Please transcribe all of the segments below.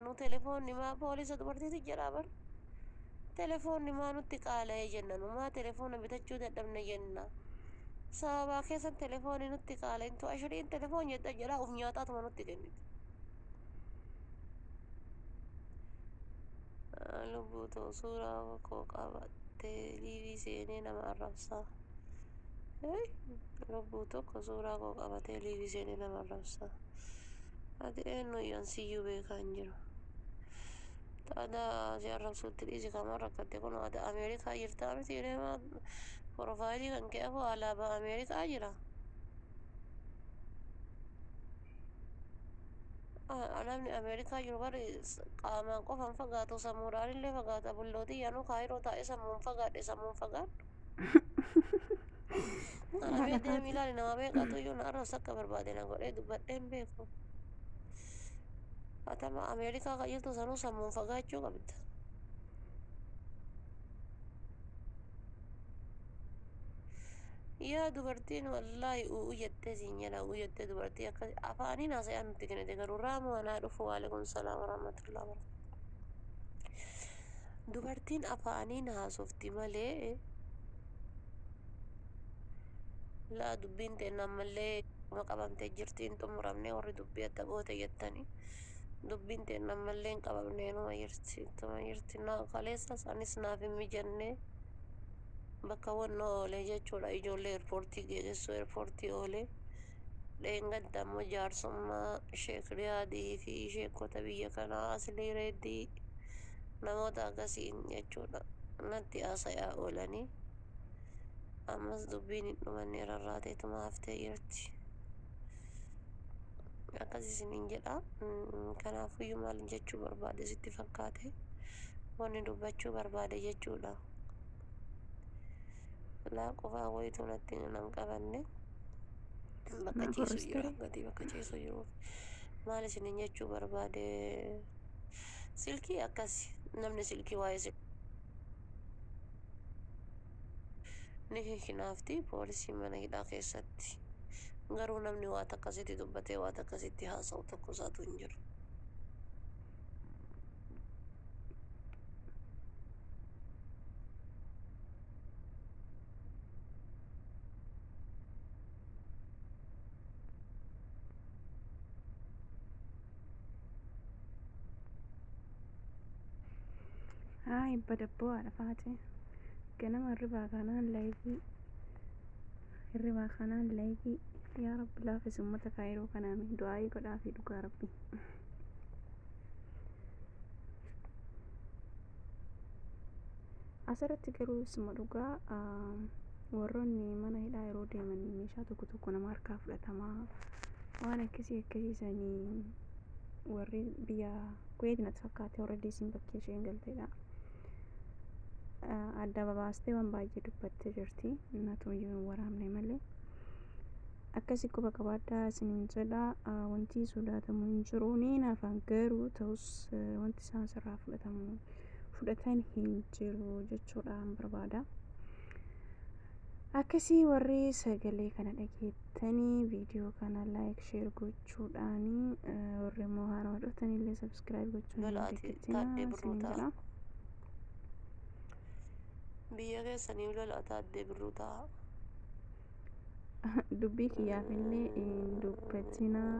Nu telefoonni maa poolisa dubartiitu jedhaa bar. Telefoonni maa nutti qaala'e jenna, nu maa telefoona bitachuu dadhabne jenna. Sababaa keessan telefoonni nutti qaala'e, intu ashiriin telefoon jedha jedhaa uf nyaataatuma nutti kennite. Lubbuu too suuraa koo qabattee liivii seenee nama arrabsaa. Lubbuu tokko suuraa koo qabatee liivii seenee nama arrabsaa. Ati eenyu iyyaan siyyuu beekaa hin jiru. Taada si arrabsuutti dhiisi kamaan rakkatte kun ati Ameerikaa jirtaa miti deemaa profaayilii kan kee afoo alaabaa Ameerikaa jira. Namni Ameerikaa jiru bari qaamaan qofan fagaatu, sammuudhaan illee fagaata. Bullootii yaanuu Kaayiroo taa'ee sammuun fagaadhe, sammuun fagaadhu. Ana mee deemi ilaali, nama meeqatu iyyuu na arrabsa, akka barbaade na godhee dubbadhee hin beeku. Atama Ameerikaa kan jirtu sanuu sammuun fagaachuu qabda. Yaa dubartiin wallaahi u'u jettee siin jedha, u'u jettee dubartii akka afaaniin haasa'aa nutti kennite garuu raamu anaa dhufu. Waalaikum salaam warahmatullahi wabarakatuh. Dubartiin afaaniin haasofti malee laa dubbiin ta'e ammallee qabamtee jirti, hin xumuramne. Warri dubbii adda goote jettanii dubbiin ta'e ammallee hin qabamne, numa jirti, ittuma jirti. Na kaleessas anis naaf hin mijanne, bakka wannoo oolee jechuudha. Ijoollee eerpoortii geessuu, eerpoortii oolee. Dheengadda ammoo jaarsummaa Sheek Riyaadii fi sheekota biyya kanaa, Aslii Reeddii, namoota akkasiin jechuudha natti haasayaa oolanii. Ammas dubbiin hin dhumanne, rarraateetuma haftee jirti. Akkas isiniin jedha. Kanaafuyyuu maal jechuu barbaade sitti fakkaate wanni dubbachuu barbaade jechuudha? Laa qofaa wayituu natti nan qabanne, bakka ciisu jira, gatii bakka ciisu jiruuf maal isiniin jechuu barbaade? Silkii akkas namni silkii waa'ee ni hinaafti poolisii mana hidhaa keessatti, garuu namni waan akkasitti dubbatee waan akkasitti haasa'u tokko isaatu hin jiru. Haa badabboo haadha faate, ganama hirribaa kanaan live, hirribaa kanaan live. Yaa Rabbi laafis uummata Kaayiroo kanaami du'aayii godhaa fi dhugaa Rabbi. Asirratti garuu isuma dhugaa, warroonni mana hidhaa yeroo deeman meeshaa tokko tokko nama harkaa fudhatamaa waan akkasii akkasiisanii warri biyya Kuweet natti fakkaate, warra diisiin bakkee isheen galteedha. Adda babaastee waan baay'ee dubbattee jirti. Natu iyyuu hin waraabne malee. Akkasii quba qabaadhaa isiniin jedha. Wanti sodaatamu hin jiru, ni nafan, garuu ta'us wanti isaan sirraa fudhatamu fudhatan hin jiru jechuudhaan barbaada. Akkasii warri sagalee kana dhageettanii viidiyoo kana like, share gochuudhaanii, warri immoo haarawaa dhuftanillee subscribe gochuun hin Lolaati dagatinaa taaddee birruu isiniin ta'a. jedha. Biyya keessanii lola taaddee birruu ta'a. Dubbii kiyyaafillee hin dubbatinaa,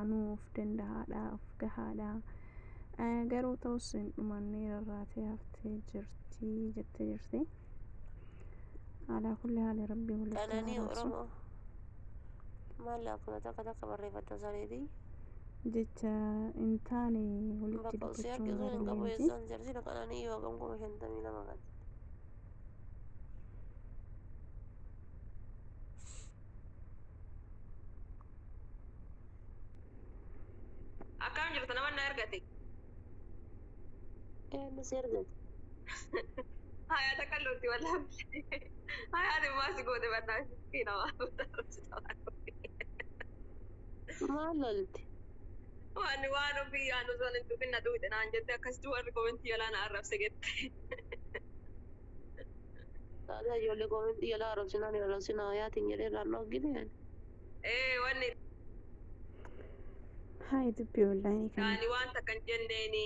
anuu of danda'aadha, of gahaadha. Garuu ta'us hin dhumanne, rarraatee haftee jirti jettee jirti. Alaa kulli haali Rabbii walitti Qananii araarsu. Oromoo maal akkuma takka takka barreeffata sareetii. Jecha hin taane walitti Bakka usee dubbachuun harkisuun hin qabu gaariillee miti. eessaan jarsina qananii yoo hagam 52,000 kan. Akkam jirtu, nama na argate? Eenyu si argate? Hayaata qallooti wallaahi. Hayaati maasi goote bannaa nama. Maal lolti? Waan ofii yaanu osoo hin tuqin na tuqxe naan jette, akkasitti warri komentii jalaa na arrabse jette. Taata ijoollee koomentii jalaa arrabsinaan hin arrabsinaa hayaatiin jedhee irraan dhoggine. Ee, wanni Haa, dubbii onlaayinii kana. Yaani waan takka hin jenneeni.